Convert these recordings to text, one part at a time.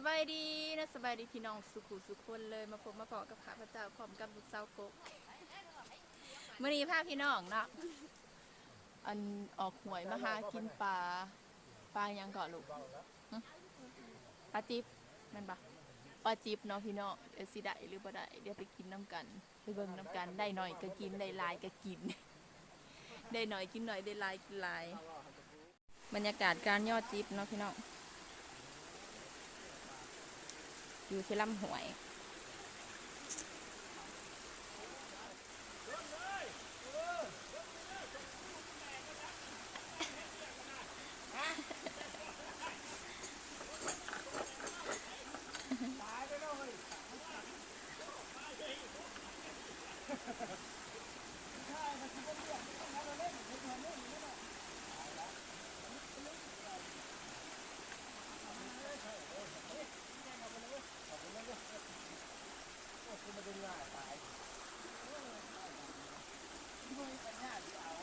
ສະບາຍດີເນາະ ສະບາຍດີພີ່ນ້ອງສູ່ຄູ່ສູ່ຄົນເລີຍ ມາພົບມາພໍ້ກັບຂ້າພະເຈົ້າ ພ້ອມກັບລູກສາວກົກ. ມື້ນີ້ພາພີ່ນ້ອງເນາະ ອັນ ອອກຫ້ວຍມາຫາກິນປາ ປາຫຍັງເກາະລູກ? ຫຶ? ປາຈິບແມ່ນບໍ່? ປາຈິບເນາະພີ່ນ້ອງ ເອີ ຊິໄດ້ຫຼືບໍ່ໄດ້ ດຽວໄປກິນນຳກັນ ໄປເບິ່ງນຳກັນ ໄດ້ໜ້ອຍກໍກິນ ໄດ້ຫຼາຍກໍກິນ ໄດ້ໜ້ອຍກິນໜ້ອຍ ໄດ້ຫຼາຍກິນຫຼາຍ. ບັນຍາກາດການຍໍຈິບເນາະພີ່ນ້ອງ ຢູ່ທີ່ລຳຫ້ວຍ.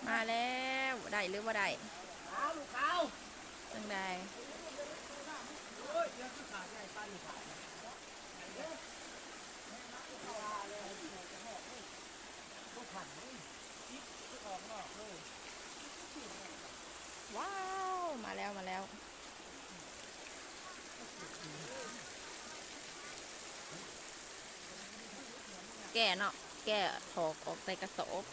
ມາແລ້ວ ໄດ້ຫຼືບໍ່ໄດ້? ຈັ່ງໃດ? ວ້າວ ມາແລ້ວ ມາແລ້ວ ແກ່ເນາະ ແກ່ຖອກອອກໃສ່ກະສອບ.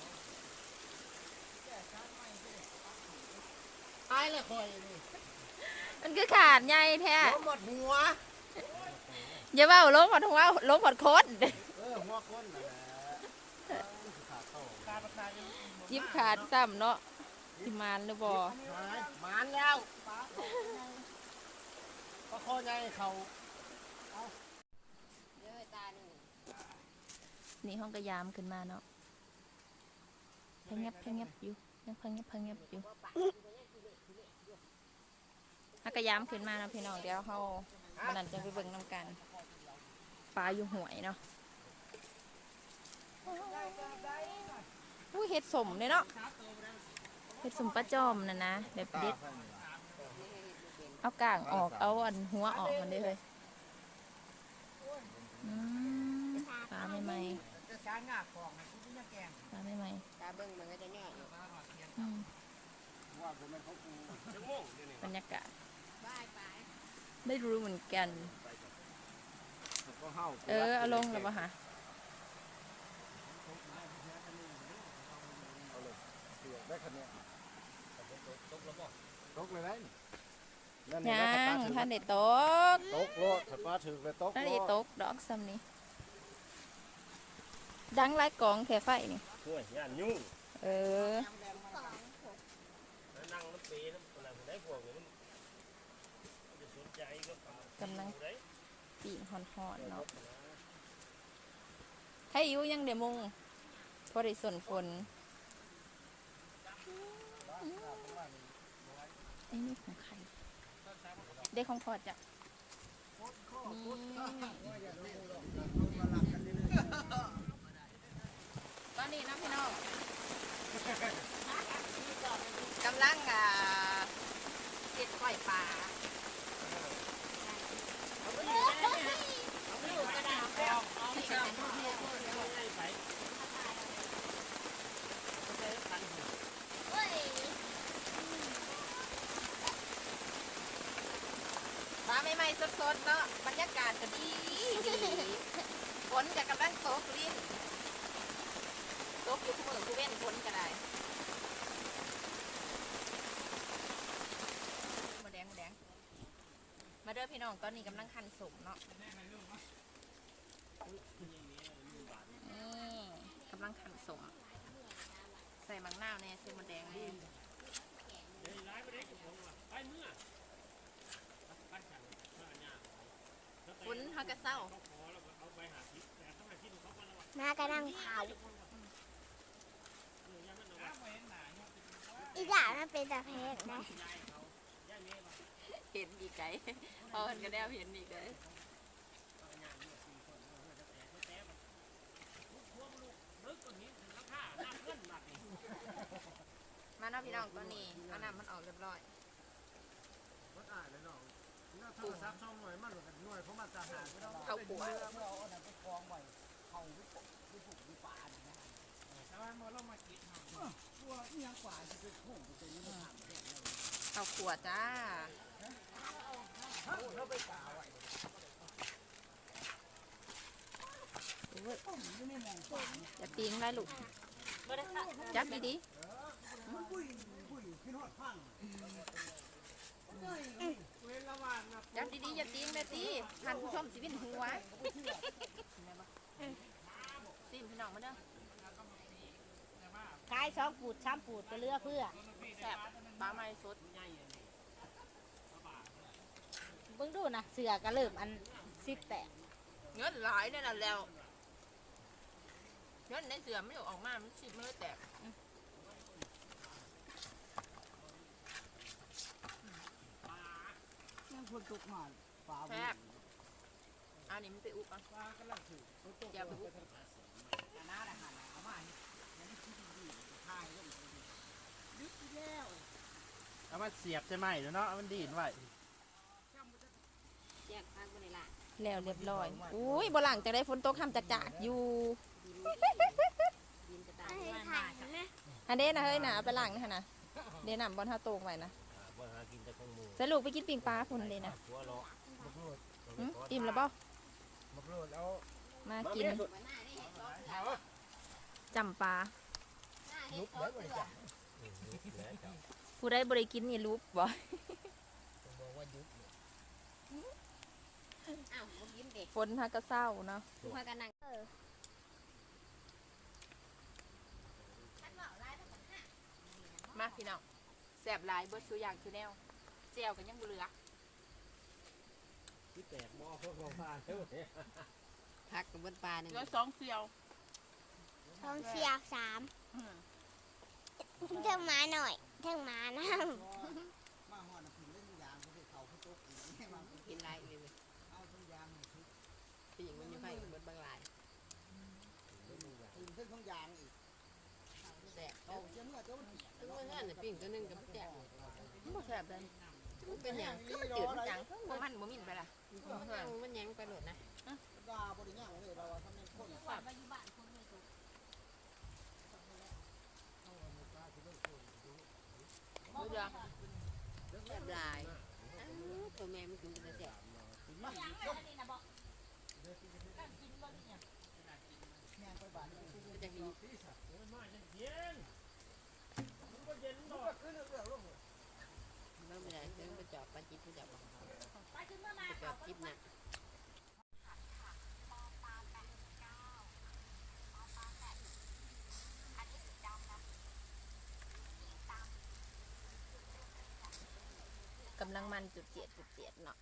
ຕາຍແລ້ວຂ້ອຍນີ້ ມັນຄືຂາດໃຫຍ່ແທ້ ລົມໝົດຫົວ. ຢ່າເວົ້າລົມໝົດຫົວ ລົມໝົດຄົນ. ເອີ ຫົວຄົນນັ້ນແຫຼະ. ຈິບຂາດຊ້ຳເນາະ ຊິໝານຫຼືບໍ່? ໝານແລ້ວ ປາຄໍໃຫຍ່ເຂົ້າ. ນີ້ເຮົາກໍຢາມຂຶ້ນມາເນາະ ພະແງບພະແງບຢູ່ ຍັງພະແງບພະແງບຢູ່. ເຮົາກໍຢາມຂຶ້ນມາເນາະພີ່ນ້ອງ ດຽວເຮົາ ມື້ນັ້ນຈັ່ງໄປເບິ່ງນຳກັນ ປາຢູ່ຫ້ວຍເນາະ. ອຸ້ຍ ເຫັດສົ້ມເດ້ເນາະ ເຫັດສົ້ມປາຈອມນັ້ນນະ ແບບເດັດ ເອົາກ້າງອອກ ເອົາອັນຫົວອອກຫັ້ນເດ້ເຮີ້ຍ. ອືມ ປາໃໝ່ໆ ປາໃໝ່ໆ ຕາເບິ່ງມັນກໍຈະຍອດຢູ່. ອືມ ບັນຍາກາດ ບໍ່ຮູ້ເໝືອນກັນ. ເອີ ເອົາລົງແລ້ວບໍ່ຫະ? ຕົກແລ້ວໄດ໋ນີ້. ຍັງ ບໍ່ທັນໄດ້ຕົກ ຕົກໂລດ ຖ້າປາຖືກແລ້ວຕົກ ບໍ່ໄດ້ຕົກດອກຊ່ຳນີ້. ດັງຫຼາຍກອງແທ້ໄຟນີ້. ໂອ້ຍ ຢ້ານຍຸງ. ເອີ ນັ່ງນຳເປນຳຜູ້ນັ້ນຜູ້ໃດພວກນີ້ ມັນບໍ່ໄດ້ສົນໃຈກັບປາ. ກຳລັງປີ້ງຮ້ອນໆເນາະ. ໃຄຢູ່ຍັງໄດ້ມຸງ ພໍໄດ້ສົນຝົນ. ອັນນີ້ຂອງໃຜ? ເດ້ ຂອງພໍ່ເຈົ້າ. ນີ້ ຕອນນີ້ເນາະພີ່ນ້ອງ ກຳລັງ ອ່າ ເຮັດກ້ອຍປາ. ປາໃໝ່ໆສົດໆເນາະ ບັນຍາກາດກໍດີໆ ຝົນກໍກຳລັງຕົກລິນ ຕົກຢູ່ຄູ່ມື້ຄູ່ເວັນ ຝົນກໍໄດ້. ໝົດແດງ ໝົດແດງ. ມາເດີພີ່ນ້ອງ ຕອນນີ້ກຳລັງຄັ້ນສົ້ມເນາະ. ນີ້ ກຳລັງຄັ້ນສົ້ມ ໃສ່ໝາກນາວແດ່ ໃສ່ໝົດແດງແດ່. ຝົນເຮົາກະເຊົາ ມາກະນັ່ງເຜົາ. ອີ່ຫຼ້າມັນເປັນຕາແພງນະ. ເຫັນອີກໄກ ພໍ່ເພິ່ນກະແນມເຫັນອີກໄກ. ມາເນາະພີ່ນ້ອງ ຕອນນີ້ເອົານ້ຳມັນອອກຮຽບຮ້ອຍ. ໂທລະສັບສອງໜ່ວຍ ມັນກໍ ເຂົ້າຂົ້ວ ເຂົ້າຂົ້ວຈ້າ. ໂອ້ຍ ຢ່າຕີງໄດ້ລູກ ຈັບດີໆ ຈັບດີໆ ຢ່າຕີງແມ່ຕີ ທ່ານຜູ້ຊົມຊິວິນຫົວ. ຊີມພີ່ນ້ອງມາເດີ ຂາຍສອງປູດສາມປູດກໍເຫຼືອເຟືອ ແຊບ ປາໃໝ່ສົດ. ເບິ່ງດູນະ ເສື້ອກໍເລີ່ມອັນຊິດແຕກ ເງິນຫຼາຍໃນນັ້ນແລ້ວ ເງິນໃນເສື້ອມັນອອກມາ ມັນຊິດມັນເລີຍແຕກ. ອືມ ຍັງຝົນຕົກມາ ປາ ແຊບ. ອັນນີ້ມັນໄປອຸບເອົາ ປາກຳລັງຖືກ ຝົນຕົກ ຢ່າໄປອຸບ ອັນນັ້ນແຫຼະຫັ້ນ ເອົາມາເຮັດໃຫ້ມັນກິນດີ ຖ່າຍລົງໄປ ດຶກອີກແລ້ວ ເອົາມາສຽບໃສ່ໄມ້ເນາະ ມັນດີດໄວ້ ແລ້ວລຽບລ້ອຍ. ອຸ້ຍ ບໍ່ລ້າງຈັ່ງໃດ ຝົນຕົກຫ້າມຈາກໆຢູ່ ຫັ້ນເດ້ນະເຮີ້ຍນະ ເອົາໄປລ້າງຫັ້ນນະ ເດ້ນ້ຳບ່ອນເຮົາໂຕ່ງໄວ້ນະ ໃສ່ລູກໄປກິນປີ້ງປາພຸ້ນເດ້ນະ. ຫື ອີ່ມແລ້ວບໍ່? ມາກິນຈ້ຳປາ ຜູ້ໃດບໍ່ໄດ້ກິນນີ້ຫຼຸບບໍ່? ຝົນຫາກະເຊົາເນາະ ມາພີ່ນ້ອງ ແຊບຫຼາຍ ເບິດສູ່ຢ່າງສູ່ແນວ ແຈ່ວກໍຍັງບໍ່ເຫຼືອ ຊິແຕກບໍ່ ເພິ່ນບໍ່ວ່າເດີ້ ຜັກກໍເບິດປາໜຶ່ງ ເຫຼືອສອງສ່ຽວ ສອງສ່ຽວສາມ ອືມ ເທິງໝານ້ອຍ ເທິງໝານຳ ມາຮອດນະ ກິນເລີຍທຸກຢ່າງ ເຂົາເຈົ້າເຂົ້າຄືຕົກອີກ ກິນຫຼາຍອີ່ຫຼີເວີຍ ເອົາທຸກຢ່າງໃຫ້ສຸກ ປີ້ງມັນຢູ່ໃຜເບິດບັກຫຼາຍ ກິນເທິງທຸກຢ່າງອີກ. ແຊບ ເອົາເສຍເມືອຕົວມັນເປຍກ ເມື່ອເຮືອນນີ້ປີ້ງຕົວໜຶ່ງກໍບໍ່ແຊບ ມັນບໍ່ແຊບເລີຍ ມັນເປັນຫຍັງ ຄືມັນຈືດມັນຫຍັງ ຄືບໍ່ມັນບໍ່ມິນໄປລະ ມັນຫຍັງ ມັນຫຍັງໄປໂລດນະ ວ່າບໍ່ໄດ້ຫຍັງເລີຍ ວ່າ ວ່າຄັນແມ່ນຄົນ ບໍ່ເຫຼືອ ແຊບຫຼາຍ ອ້າວ ໂທ້ ແມ່ມັນກິນເປັນຕາແຊບ ເບິ່ງໄປໃດ ເບິ່ງໄປຈອດປາຈິບ ຮູ້ຈັກບໍ່? ໄປຈອດຈິບນະ ກຳລັງມັນຈຸດຈຽດ ຈຸດຈຽດເນາະ.